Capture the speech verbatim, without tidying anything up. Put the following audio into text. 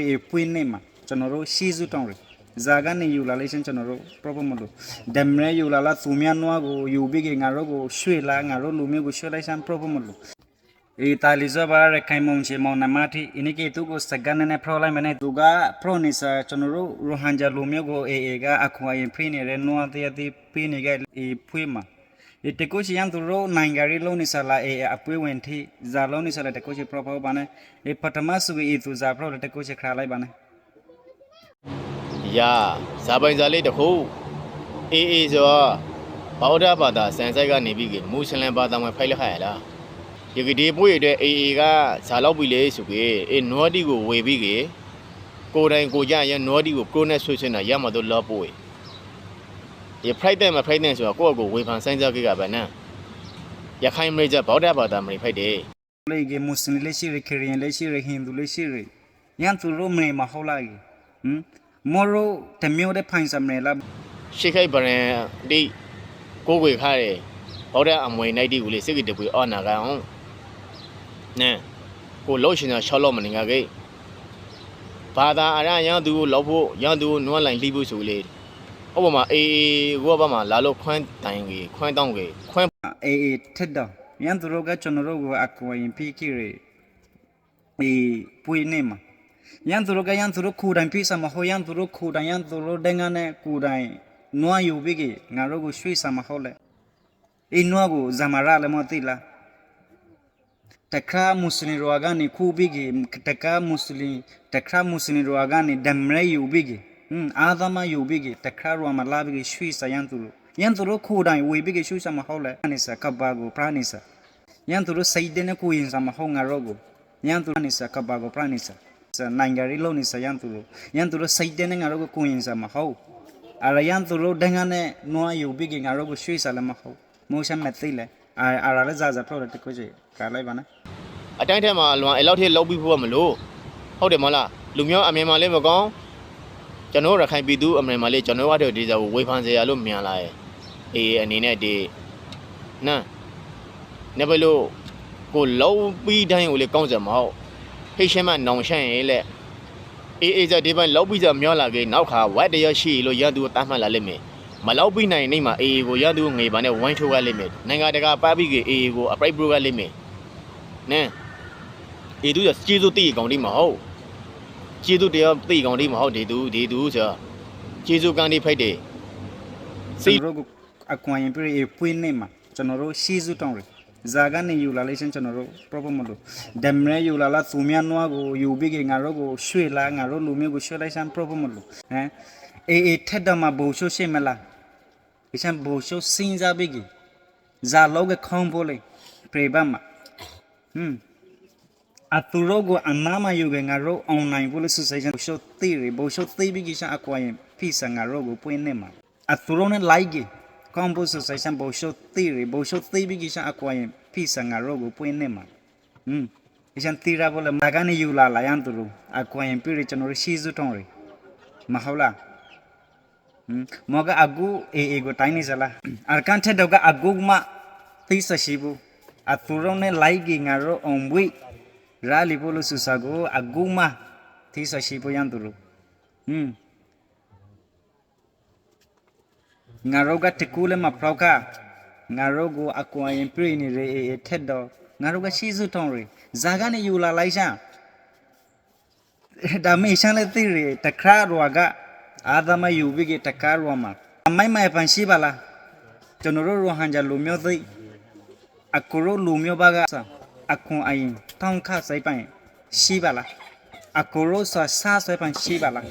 အပွေးန့ၢ်မး ကျွန်တော်တို့ ရှေ့ဆုံးတောင်းတယ်။ ဇာတ်ကနေ ယူလာလိုက်ခြင်း ကျွန်တော်တို့ problem မလို့ ဓာတ်မရယူလာလား သူများနွားကို ယူပြီးက ငါတို့ကို ရွှေ့လား ငါတို့လူမျိုးကို ရွှေ့လိုက်ခြင်း problem မလို့ အီတလီဇော်ပါ ရခိုင်မုံချေမောင်နှမထီး အင်းကီသူကို စကားနည်းနည်း ဖြောလိုက်မယ်နဲ့ သူက ဖြောနေစာ ကျွန်တော်တို့ ရိုဟင်ဂျာလူမျိုးကို AA က အခွင့်အရေး ဖိနေတဲ့ နွားတရားသီး ဖိနေက အီပွေးမှာ အီတကူချေ ယင်းသူတို့ နိုင်ငံရေးလုပ်နေစာလား AA အဖွဲ့ဝင်ထီး ဇာတ်လုပ်နေစာလား တကူချေ ဖြောဖောပါနဲ့ အီပထမစုက အီသူ ဇာတ်ဖြောလ တကူချေ ခရလိုက်ပါနဲ့ ယၤ ဇာပိုင်ဇာလေးတစ်ခု AA ဆိုတာ ဗုဒ္ဓဘာသာ စံစိုက်ကနေပြီးက မွတ်စလင်ဘာသာဝင် ဖဲလက်ခါရလား ယကဒီပွေးအတွက် AA က ဇာလောက်ပြီလေဆိုက အီနွားဒ်ကိုဝေပြီးက ကိုယ်တိုင်ကိုယ်ကျ ယနွားဒ်ကို ကျိုးနဲ့ဆွေးဆွေးနဲ့ ရမတော့လောပွေး ယ president မ president ဆိုတာ ကိုယ့်အကိုယ်ဝေဖန်စမ်းစားခဲ့ကြပါနဲ့ ရခိုင်မရေကြ ဗုဒ္ဓဘာသာမရေဖိုက်တယ် လေက မွတ်စလင်လည်းရှိတယ် ခရစ်ယာန်လည်းရှိတယ် ဟိန္ဒူလည်းရှိတယ် ယင်းသူတို့မရေမဟုတ်လားက ဟမ် မရိုးတစ်မျိုးတည်း ဖန်ဆာမရေလား ရှိခိုက်ပရင်ဒိ ကိုးကွယ်ခါတယ် ဗုဒ္ဓအမွေအနှစ်တွေကိုလေ စိတ်ကတပူအော်နာကအောင် နဲ ကိုလှုပ်ရှင်တာ ရှောက်လို့မနေငါက့ ဘာသာအရ ရန်သူကိုလှုပ်ဖို့ ရန်သူကိုနွမ်းလှိုင်လှီးဖို့ဆိုလေ ဥပမာ AA ကိုဘက်မှာလာလို့ ခွင့်တိုင်ကြီး ခွင့်တောင်းကြီး ခွင့် AA ထက်တော့ ရန်သူတို့က ကျွန်တော်တို့ကို အကူအညီပေးခဲ့တယ် အီပွေးန့ၢ်မး ရန်သူတို့က ရန်သူတို့ကိုယ်တိုင် ပေးစာမဟုတ် ရန်သူတို့ကိုယ်တိုင် ရန်သူတို့ ဒဲငါနဲ့ ကိုယ်တိုင် နွားယူပြီးက ငါတို့ကို ရွှေ့စာမဟုတ်လဲ အီနွားကို ဇာမရလဲ မသိလား တခါမွတ်စလင်ရွာကနေ ခုပြီးက တခါမွတ်စလင် တခါမွတ်စလင်ရွာကနေ ဓာတ်မရယူပြီးက ဟမ် အါသမယူပြီးက တခါရွာမှာလာပြီးက ရွှေ့စာ ရန်သူတို့ ရန်သူတို့ကိုယ်တိုင် ဝေပြီးက ရွှေ့စာမဟုတ်လဲ နေစာ ကဘာကို ပြနေစာ ရန်သူတို့ စိတ်ဓာတ်နဲ့ ကိုယ်ရင်စာမဟုတ် ငါတို့ကို ရန်သူတို့ နေစာ ကဘာကို ပြနေစာ စာ နိုင်ငံရေးလုပ်နေစာ ရန်သူတို့ ရန်သူတို့ စိတ်ဓာတ်နဲ့ ငါတို့ကို ကိုယ်ရင်စာမဟုတ် အရ ရန်သူတို့ ဒဲငါနဲ့ နွားယူပြီးက ငါတို့ကို ရွှေ့စာလည်းမဟုတ် မဟုတ်ဆန်းမသိလဲ အရ အရလည်း ဇာဇာဖြောတယ် တကူချေ ခရလိုက်ပါနဲ့ အတိုင်းထဲမှာ အလွန်အဲ့လောက်ထိ လုပ်ပြီးဖို့မလို ဟုတ်တယ်မဟုတ်လား လူမျိုးအမည်မှလည်းမကောင်း ကျွန်တော်တို့ရခိုင်ပြည်သူအမည်မှလည်း ကျွန်တော်တို့ကတော့ဒီစာကို ဝေဖန်စရာလို့ မြင်လာတယ် AA အနေနဲ့ဒီ န နဘယ်လို ကိုလှုပ်ပြီးတိုင်းကိုလည်း ကောင်းစရာမဟုတ် ဟိတ်ရှဲမှ နောင်ရှဲရင်လေ AA က ဒီပိုင်းလှုပ်ပြီးစရာများလာက့ နောက်ခါ ဝတ်တရားရှိလို့ ရန်သူကို တတ်မှတ်လာလိမ့်မယ် မလှုပ်ပြီးနိုင်နေမှာ AA ကို ရန်သူငွေပါနဲ့ ဝိုင်းထိုးရလိမ့်မယ် နိုင်ငံတကာပါပြီးက AA ကို အပြစ်ပြုရလိမ့်မယ် နဲ AA သူက ကျေးဇူးတင်ကောင်းဒီမဟုတ် ကျေးဇူးတင်ကောင်းဒီမဟုတ် ဒီသူ ဒီသူဆို ကျေးဇူးကန်းဒီဖိတ်တယ် ကျွန်တော်တို့ကို အခွင့်အရေးပေး အီပွေးန့ၢ်မး ကျွန်တော်တို့ ရှေ့ဆုံးတောင်းတယ် ဇာတ်ကနေ ယူလာလိုက်ခြင်း ကျွန်တော်တို့ problem မလို့ ဓာတ်မရယူလာလား သူများနွားကို ယူပြီးက ငါတို့ကို ရွှေ့လား ငါတို့လူမျိုးကို ရွှေ့လိုက်ခြင်း problem မလို့ ဟမ် AA ထက်တော့မှ ဗိုလ်ချုပ်ရှိမလား အီချမ်း ဗိုလ်ချုပ် စဉ်းစားပြီးက ဇာတ်လုပ်က ခေါင်းဖို့လေ ပြဘက်မှာ ဟမ် အသူတို့ကို အနားမယူခင် ငါတို့ အောင်နိုင်ဖို့လို့ ဆိုဆိုရင် ဗိုလ်ချုပ်သစ်တွေ ဗိုလ်ချုပ်သစ်ပြီးက အခွင့်အရေး ဖီစာ ငါတို့ကို ပွေးန့ၢ်မး အသူတို့နဲ့ လိုက်က ခေါင်းဖို့ ဆိုဆိုရင် ဗိုလ်ချုပ်သစ်တွေ ဗိုလ်ချုပ်သစ်ပြီးက အခွင့်အရေး ဖီစာ ငါတို့ကို ပွေးန့ၢ်မး ဟမ် အီချမ်း သီရဖို့လေ မလာကနေ ယူလာလာ ရန်သူတို့ အခွင့်အရေးပေးတယ် ကျွန်တော်တို့ ရှေ့ဆုံးတောင်းတယ် မဟုတ်လား ဟမ် မ့ၢ်က အဂု AA ကို တိုင်နေစလား အရကန်ထက်တော့က အဂုမှ သီစာရှိဖို့ အသူတို့နဲ့ လိုက်က ငါတို့ အောင်ပွဲ ရလီဖို့လို့ ဆိုစာကို အဂုမှ သီစာရှိဖို့ ရန်သူတို့ ဟမ် ငါတို့က တစ်ခုလည်း မဖြောခါ ငါတို့ကို အခွင့်အရေးပေးနေတဲ့ AA ထက်တော့ ငါတို့က ရှေ့ဆုံးတောင်းတယ် ဇာတ်ကနေ ယူလာလိုက်စမ်း ဒါမ့ၢ်ရှမ်းလည်းသိတယ် တခါရွာက အါသမယူပြီးက တခါရွာမှာ အမိုက်မိုက်ပန်ရှိပါလား ကျွန်တော်တို့ ရိုဟင်ဂျာလူမျိုးသစ် အကိုတို့လူမျိုးဘက်က အခွင့်အရေး တောင်းခံစိတ်ပိုင်း ရှိပါလား အကိုတို့စာ စာစိတ်ပိုင်း ရှိပါလား